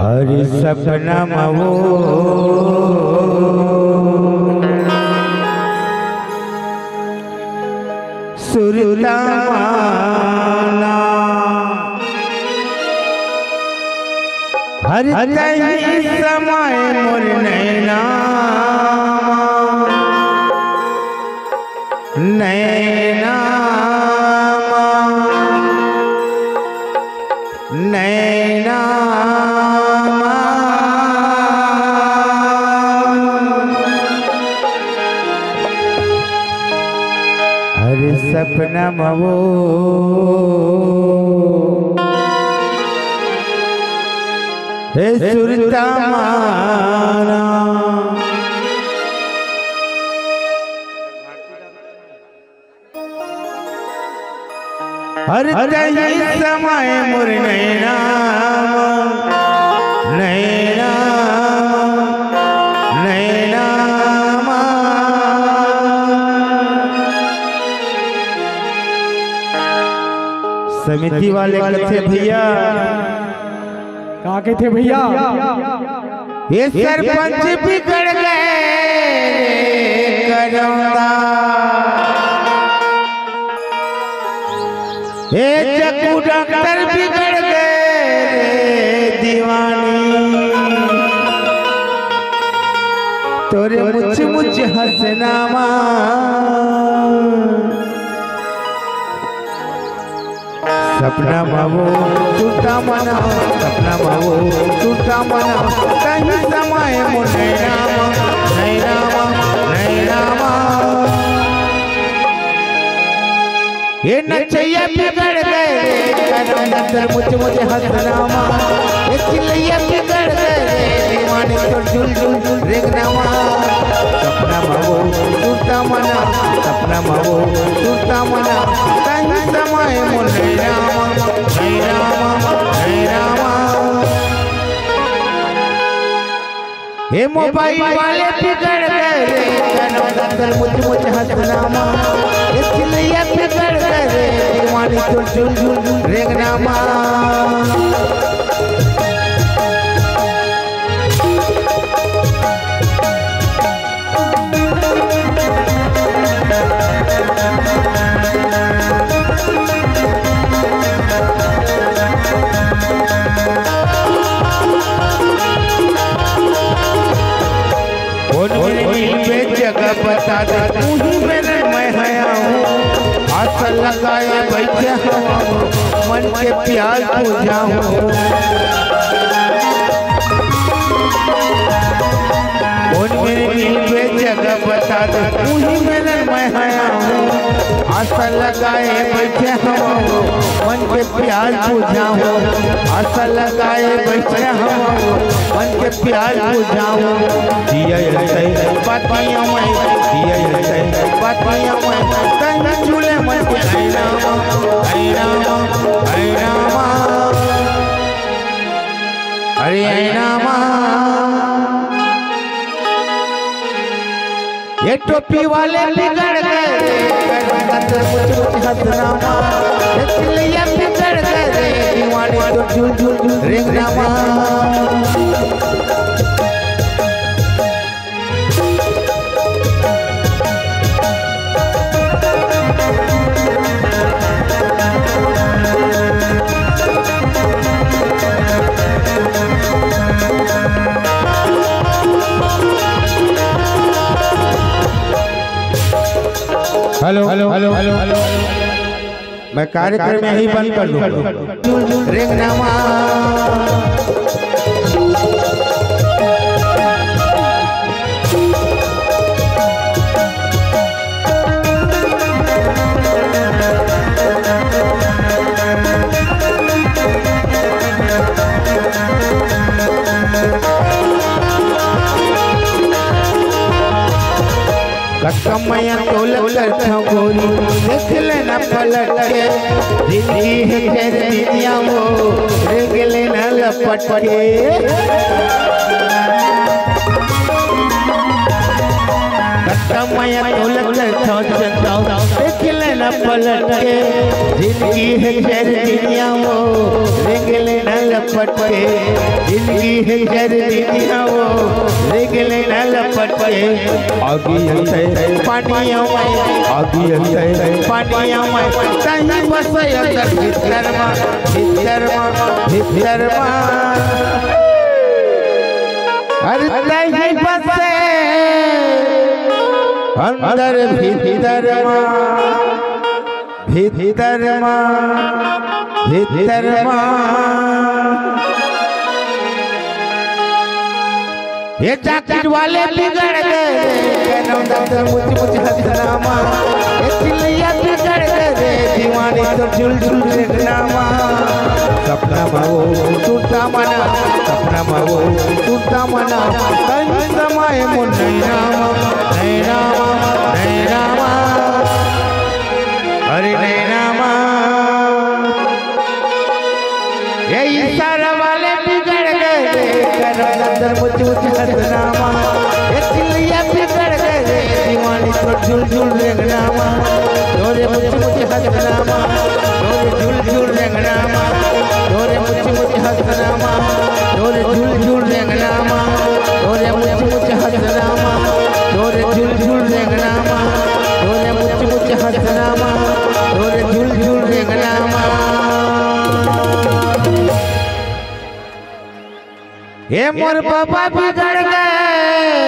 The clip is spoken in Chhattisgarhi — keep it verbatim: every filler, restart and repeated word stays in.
अरे सपना म वो सुरता माना, हर तही समय मोर नैना मा, नैना मा, नैना मा। अरे सपना म वो हे सुरता माना। हर तही समय मोर नैना मा, नैना मा, नैना मा। समिति वाले कथे भैया, का कथे भैया? ये सरपंच बिगड़ गए रे करौंदा, ये चकू डॉक्टर बिगड़ गए रे दीवानी, तोरे मुछ मुछ हंसना मा। सपना म वो सुरता माना, सपना म वो सुरता माना, तही समय मोर नैना मा, नैना मा, नैना मा। ये नचैया बिगड़ गए रे, करौंदा तोर मुछ मुछ हंसना मा। ये चिल्लैया बिगड़ गए रे, दीवानी तोर झुल झुल रेंगना मा। सपना म वो सुरता माना, सपना म वो सुरता माना, तही समय मोर नैना मा, नैना मा, नैना मा। हे मोबाइल वाले बिगड़ गए रे, करौंदा तोर मुछ मुछ हंसना मा। हे चिल्लैया बिगड़ गए रे, दीवानी तोर झुल झुल रेंगना मा। ओ मेरे दिल पे जगह बता दे, तू ही मेरे मैं हया हूँ। आशा लगाए बैठे हवा हूँ, मन के प्यास बुझाऊँ। ओ मेरे दिल पे जगह बता दे, तू ही मेरे मैं हया हूँ। आशा लगाए बैठे हवा हूँ, मन के प्यास बुझाऊँ। आशा लगाए बैठे हवा हूँ, मन के प्यास बुझाऊँ। जिया ऐसे बातियाँ मैं, जिया ऐसे बातियाँ मैं, तन झूले मन के ऐना मा, ऐना मा, ऐना मा। अरे ऐना मा। ये टोपी वाले बिगड़ गए, करौंदा तोर मुछ मुछ हंसना मा। ये चिल्लैया बिगड़ गए रे, दीवानी तोर झुल झुल रेंगना मा। Hello, hello, hello, hello. मैं कार्यक्रम यहीं बंद कर दूंगा। रेंगना मा। कमैया तोला करथव गोरी, देख लेना पलट के। जिंदगी हे चार दिनिया वो, रेंग लेना लपट के। कमैया तोला करथव चंदा, देख लेना पलट के। जिंदगी हे चार दिनिया वो, रेंग लेना लपट के। जिंदगी हे चार दिनिया वो, रेंग लेना लपट के। आगी अंदर पानी आवे, आगी अंदर पानी आवे, तहीं बसे अंदर भीतर मा, भीतर मा, भीतर मा। अरे तहीं बसे अंदर भीतर मा, भीतर मा, भीतर मा। ये जाकिर वाले बिगड़ गए, कहना दादा मुझ मुझ हंसना मा। ये चिल्लैया बिगड़ गए रे, दीवानी तो झुल झुल देखना मा। सपना मा वो टूटता मना, सपना मा वो टूटता मना। कहीं समाए मुन नैना मा, नैना मा, नैना मा। अरे नैना मा, ये इशारा वाले बिगड़ गए रे, करम नंदन मुझ मुझ हंसना मा। ये चिल्लैया बिगड़ गए रे, दीवानी तो झुल झुल रेंगना मा। तोरे मुझ मुझ हंसना मा, तोरे झुल झुल रेंगना मा। तोरे मुझ मुझ हंसना मा, तोरे झुल झुल रेंगना मा। तोरे मुझ मुझ हंसना मा, तोरे झुल झुल रेंगना मा। तोरे मुझ मुझ हंसना मा, तोरे झुल झुल रेंगना मा। हे मोर बाबा बिगड़ गए,